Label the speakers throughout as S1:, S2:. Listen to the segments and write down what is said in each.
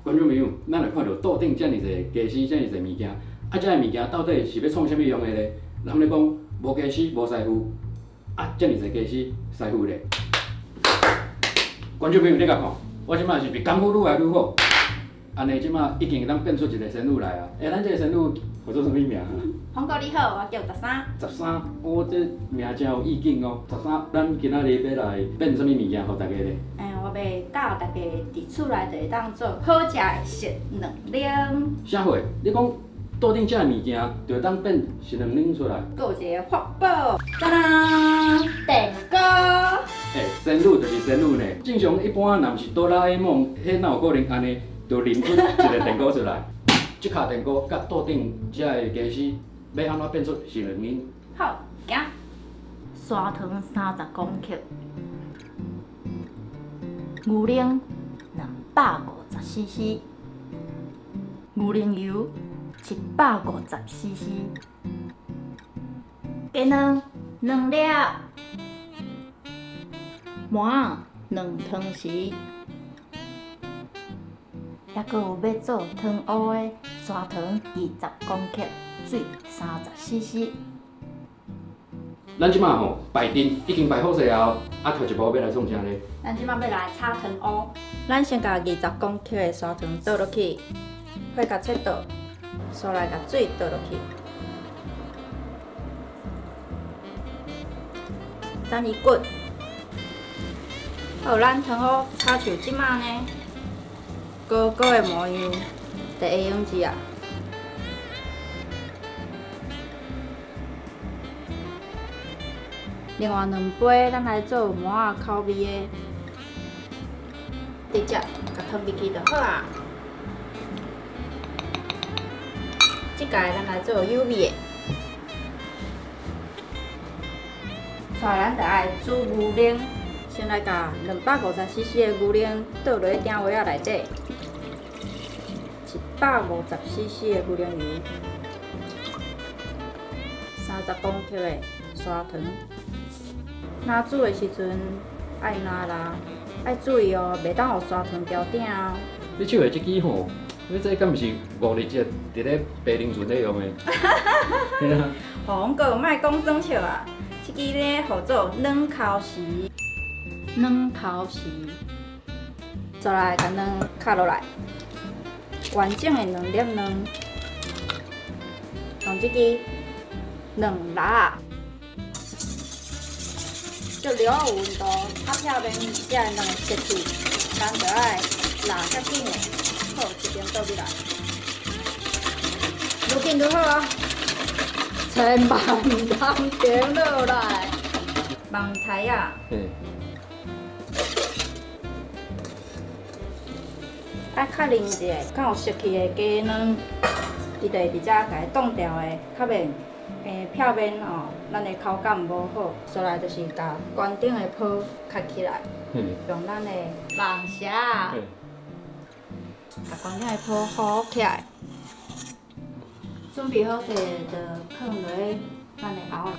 S1: 觀眾朋友，咱來看著桌頂遮爾濟家私，遮爾濟物件，啊，這个物件到底是欲創啥物用的咧？人咧講無家私無師傅，啊，遮爾濟家私師傅咧。觀眾朋友，你共看，我這擺是毋是功夫愈來愈好？按呢，這擺已經會當變出一个仙女來啊！欸，咱這个仙女號做啥物名？
S2: 洪哥你好，我叫十三。
S1: 十三，哦，這名真有意境哦。十三，咱今仔日欲來變啥物物件予大家咧？
S2: 欸，我欲教大家佇厝內就會當做好食的雪卵奶。
S1: 啥貨？你講桌頂這个物件就會當變雪卵奶出來？
S2: 閣有一个法寶，當當，電鍋。
S1: 欸，仙女就是仙女呢。正常一般若毋是哆啦 A 夢，彼哪有可能按呢就淋出一个電鍋出來？這跤電鍋佮桌頂這个家私，欲按怎變出雪卵奶？
S2: 好，行。砂糖30公克，牛奶250 cc，牛奶油750 cc，雞卵兩粒，麻仔2湯匙，抑閣有欲做糖烏的砂糖20公克，水30 cc。
S1: 咱這擺吼擺陣已經擺好勢啊，啊，頭一步欲來創啥咧？
S2: 咱這擺欲來炒糖烏。咱先共20公克的砂糖倒落去，火共切倒，紲來共水倒落去，等伊滾。好，咱糖烏炒像這擺呢，高高的模樣，就會用食啊。另外兩杯，咱來做麻仔口味的，直接共湯入去就好啊。這擺咱來做有味的，紲來咱就愛煮牛奶，先來共250 cc 的牛奶倒落去鼎甑仔內底，150 cc 的牛奶油，30公克的砂糖。若煮的時陣愛拿啦，愛注意哦，袂當予砂糖牢鼎哦。
S1: 你手的這支吼，你這敢毋是五日節佇咧白靈船咧用的？
S2: 洪哥，莫講耍笑啊！這支咧號做軟鬮匙，軟鬮匙，再來共卵敲落來，完整的兩粒卵，用這支卵籃。就料有溫度，啊片面才會卵會熟去，咱就愛抐較緊的，好，一邊倒入來，愈緊愈好啊！千萬毋通停落來，網台啊！愛確認一下，敢有熟去的雞卵，伊就會佇遮共伊凍掉的，較袂。欸，片面吼，咱的口感無好，紲來就是共懸頂的泡蓋起來，用咱的網匙，共懸頂的泡糊起來，準備好勢就囥落去咱的餡仔。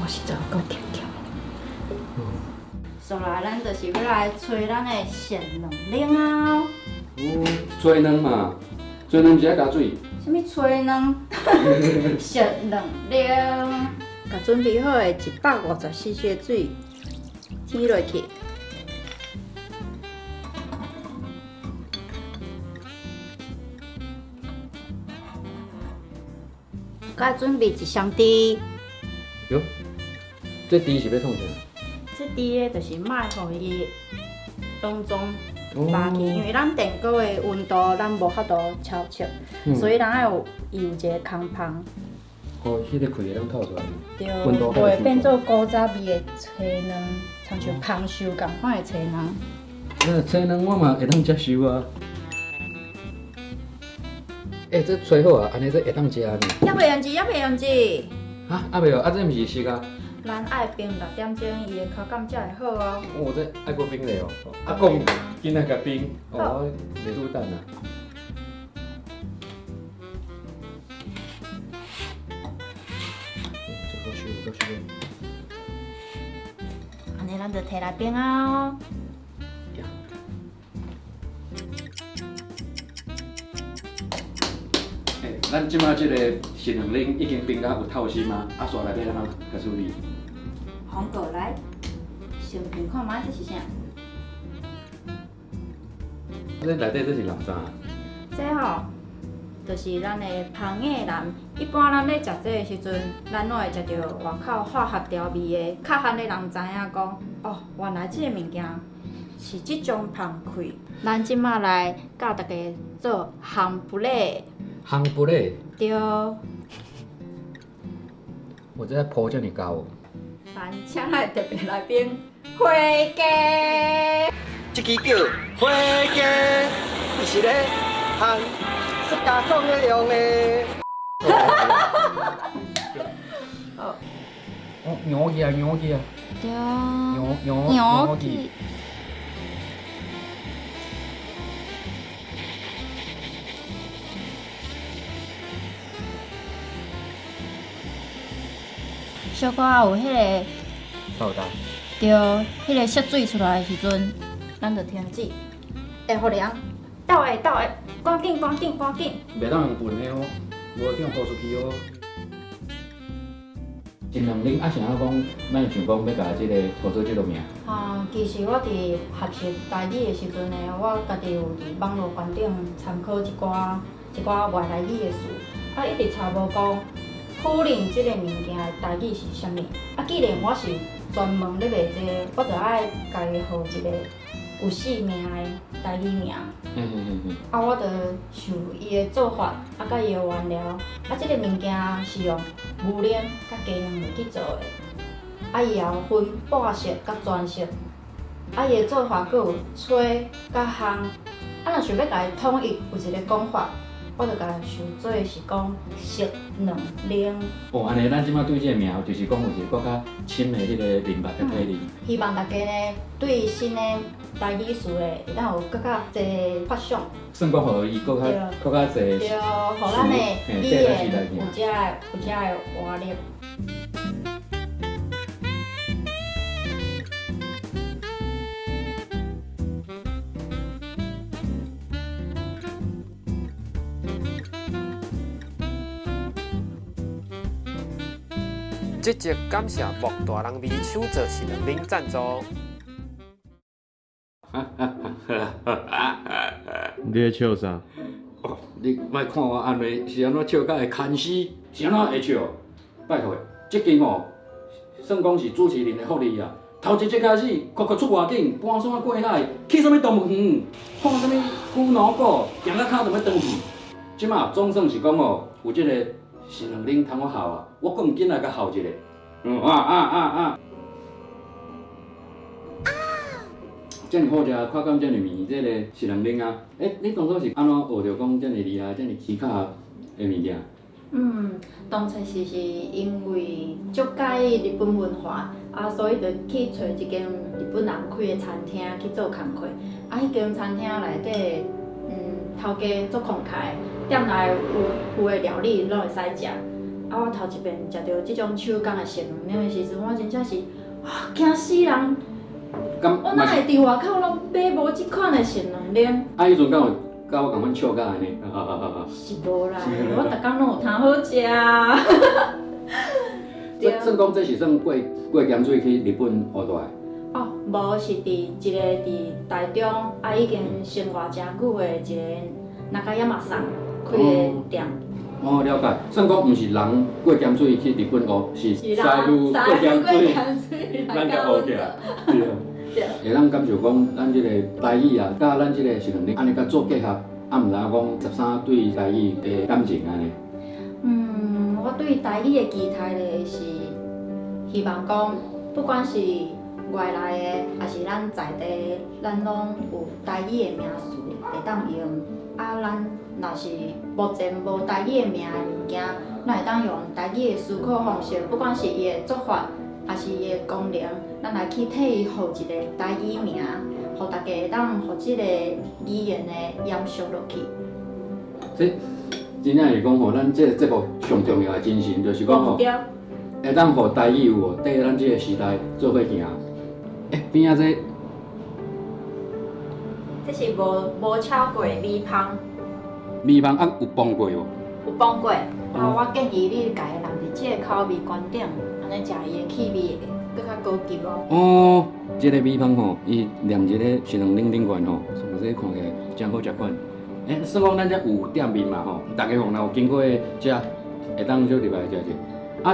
S2: 我實在有夠甜甜。紲來，咱就是欲來炊咱的鮮卵奶啊！
S1: 哦，炊卵嘛，炊卵是愛加水。
S2: 啥物炊卵？鮮卵奶，共準備好的150 cc 的水添落去。佮準備一雙匙。
S1: 喲，這匙是欲創啥？
S2: 這匙咧就是莫予伊攏總肉去，因為咱電鍋的溫度咱無法度超測，所以咱愛有伊有一個空縫。
S1: 哦，彼個氣會當透出來。
S2: 對，無會變做古早味的炊卵，親像芳秀仝款的炊卵。
S1: 那炊卵我嘛會當接受啊。欸，這炊好啊，按呢這會當食呢。
S2: 猶袂用煮，猶袂用煮。
S1: 哈，啊袂哦，啊這毋是熟啊？
S2: 咱愛冰6點鐘，伊的口感才會好哦。
S1: 哦，這愛閣冰咧哦。啊，講緊仔共冰，哦，袂輸等啊。這夠熟，夠熟。
S2: 按呢，咱就提來冰啊。
S1: 欸，咱這馬這个熟卵奶已經冰甲有透心啊，啊，煞來欲按怎共處理？
S2: 放過來，先聞看覓，這是啥？
S1: 這內底這是淋啥？
S2: 這吼，就是咱的芳仔蘭。一般咱咧食這个時陣，咱攏會食著外口化學調味的。較罕的人知影講，哦，原來這个物件是這種芳氣。咱這馬來教大家做烘焙咧。
S1: 烘焙咧？
S2: 對。
S1: 我這鋪這爾厚。
S2: 咱請來特別來賓，花雞。
S3: 這支叫花雞，伊是咧烘雪茄孔咧用的。
S2: 哦，
S1: 摇起啊，摇起啊。
S2: 對。
S1: 摇摇摇起。
S2: 小可有彼个
S1: 臭焦。
S2: 對，彼个色水出來的時陣，咱就停止。會予涼，鬥下鬥下，趕緊趕緊趕緊。
S1: 袂當用噴的哦，無叫呼出去哦。前兩年啊，是按怎講，咱會想講欲共這个合作這个名？
S2: 啊，其實我佇學習台語的時陣呢，我家己有佇網路環頂參考一寡一寡外來語的詞，啊，一直查無講普林這个物件的台語是啥物。啊，既然我是專門咧賣這个，我就愛共伊號一个有姓名的台語名。啊，我就想伊的做法，啊，佮伊的原料，啊，這个物件是用牛奶佮雞卵去做的，啊，伊也有分半熟佮全熟，啊，伊的做法閣有炊佮烘，啊，若想欲共伊統一有一个講法，我就共伊想做是講熟卵奶。
S1: 哦，按呢，咱這馬對這个名，就是講有一个閣較深的彼个認捌佮體認。
S2: 希望大家呢，對新的台語詞的會當有閣較濟發想。
S1: 算講，予伊閣較閣較濟。
S2: 對，予咱的語言有遮有遮的活力。
S4: 這集感謝木大人味手造熟卵奶贊助。
S5: 你咧笑啥？
S1: 哦，你莫看我按呢，是按怎笑甲會牽死，是按怎會笑？拜託，這間哦，算講是主持人的福利啊。頭一節開始，哭哭出偌緊，搬山過海，去啥物動物園，看啥物龜腦骨，行到跤都欲斷去。這馬總算是講哦，有這個熟卵奶通我睺啊，我閣毋緊來共睺一下。嗯啊啊啊啊！遮爾好食，口感遮爾綿，這個熟卵奶啊！欸，你當初是按怎學著講遮爾厲害、遮爾奇巧的物件？
S2: 嗯，當初是因為足佮意日本文化，啊，所以就去揣一間日本人開的餐廳去做工課。啊，彼間餐廳內底，頭家足慷慨，店內有有的料理攏會使食。啊，我頭一遍食著這種手工的熟卵奶的時陣，我真正是啊驚死人！我哪會佇外口攏買無這款的熟卵奶？
S1: 啊，彼陣敢有佮我仝款笑甲按呢？
S2: 是無啦，我逐工攏有通好食。
S1: 算講這是算過過鹹水去日本學落來？
S2: 哦，無，是佇一個佇台中啊，已經生活誠久的一個那加山桑開的店。
S1: 哦，了解。算講毋是人過鹹水去日本學，是師傅過鹹水，咱才學起來。對啊。會當感受講，咱這個台語啊，佮咱這個熟卵奶按呢共做結合，啊，毋知影講13對台語的感情按呢？
S2: 嗯，我對台語的期待咧是希望講，不管是外來的，抑是咱在地，咱攏有台語的名詞會當用。啊，咱若是目前無台語的名的物件，咱會當用台語的思考方式，不管是伊的做法，抑是伊的功能，咱來去替伊予一个台語名，予大家會當予這個語言的延續落去。
S1: 這真正是講吼，咱這個節目上重要的精神，就是講吼，會當予台語有無綴咱這個時代做伙行。欸，邊仔這，
S2: 這是無炒過的米香。
S1: 米香啊，有磅過無？
S2: 有磅過。啊，我建議你共伊淋佇這个口味懸頂，按呢食伊的氣味會閣較高級哦。
S1: 哦，這个米香吼，伊黏佇咧雪卵頂頂懸吼，所以看起來誠好食款。欸，算講咱這有店面嘛吼，大家吼若有經過遮，會當小入來食者。啊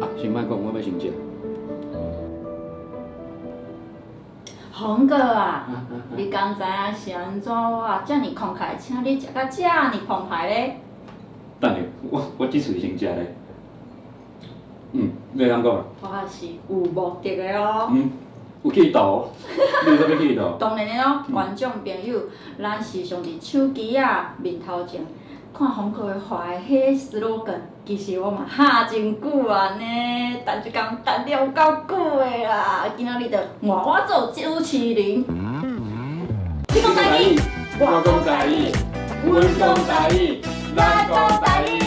S1: 啊，先莫講，我欲先食。
S2: 洪哥啊，你敢知影是按怎我遮爾慷慨，請你食甲遮爾澎湃咧？
S1: 等下，我這喙先食咧。嗯，你會當講。
S2: 我是有目的的哦。
S1: 嗯，有企圖，你有啥物企圖？
S2: 當然的咯，觀眾朋友，咱時常佇手機仔面頭前看洪哥畫的彼 slogan，其實我嘛哈真久啊呢，等一工等了有夠久的啦。今仔日就換我做主持人。你講台語，
S1: 我講台語，阮講台語，咱講台語。